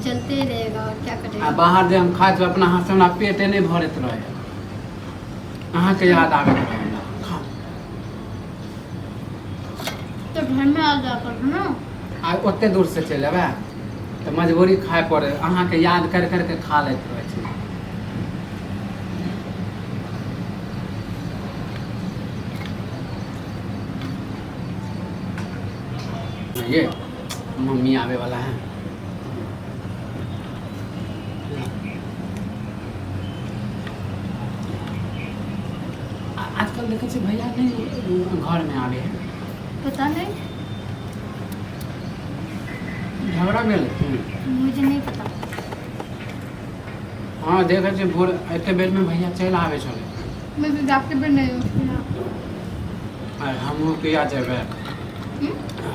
चलते ही रहेगा और क्या आ करेगा। बाहर जे हम खाइ छी अपना हाथसँ हमरा पेटे नहि भरैत रहै, अहाँके याद आबैत रहै हमरा। खाउ। तो घर में आ जा कर ना। आ ओते दूर से चलि अयबै तऽ मजबूरी खाय पड़े, अहाँके याद कर करके खा लैत रहै छी। ये मम्मी आवे वाला है। आजकल देखै छियै भैया नहि घरमे आबै है। पता नहीं। झगड़ा भेल? मुझे नहीं पता। हँ, देखै छियै भोर एते बेरमे भैया चलि आबै छलै। मैं तो जाके भी नहीं उसके यहाँ। आ हमहूँ किया जेबै?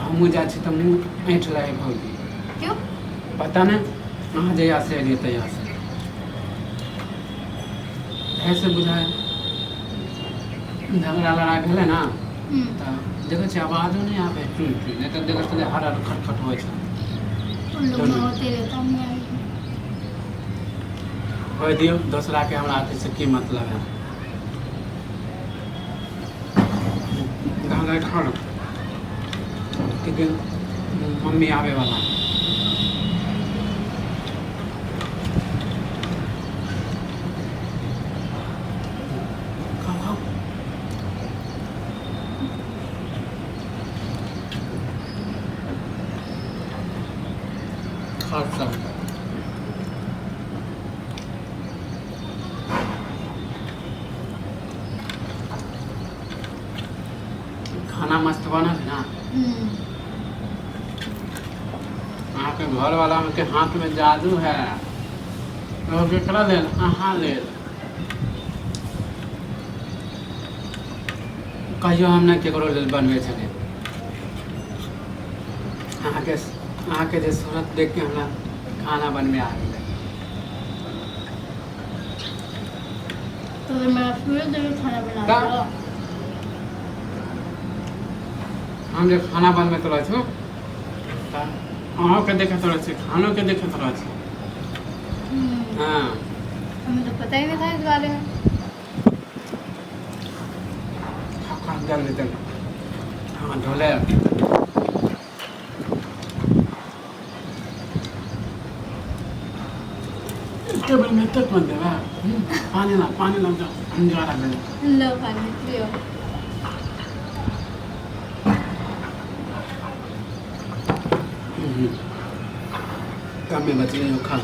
हमहूँ जाइ छी तऽ मुँह ऐँठ लै है भौजी। क्यों? पता नहि, अहाँ जहियासँ एलियै तहियासँ ऐसे बुझाइ झगड़ा लड़ाइ भेलै ने। तऽ देखै छियै आवाजो नहि आबै टुन टुन, नहि तऽ देखै छलियै हर हर खटखट होइ छै। उन लोग में होते रहता नहीं आएगी। होइ दियौ दोसराके, हमरा अथीसँ की मतलब है। गाना खा लो, क्योंकि मम्मी आवे वाला है। खाओ खाओ खाओ सब। खाना मस्त बनल है ना? अहाँके घरवाला के हाथ में जादू है। तो केकरा लेल? अहाँ लेल। कहियो हम नहि केकरो लेल बनबै छलियै। अहाँके जे सूरत देख के हमरा खाना बनबै आ गेलै। तो मैं पूरे दिन खाना बना का? रहा। हम जे खाना बनबैत रहै छी तऽ अहूँके देखैत रहै छी, खानोके देखैत रहै छी। हँ। हमें तो पता ही नहीं था इस बारे में। खाओ खाओ, जल्दी जल्दी। हाँ, ढोले। टेबल में तक मत देवा। पानी ला, पानी ला, जाओ, हम जा रहा है। लो पानी पियो। कम में बच गई हो, खा।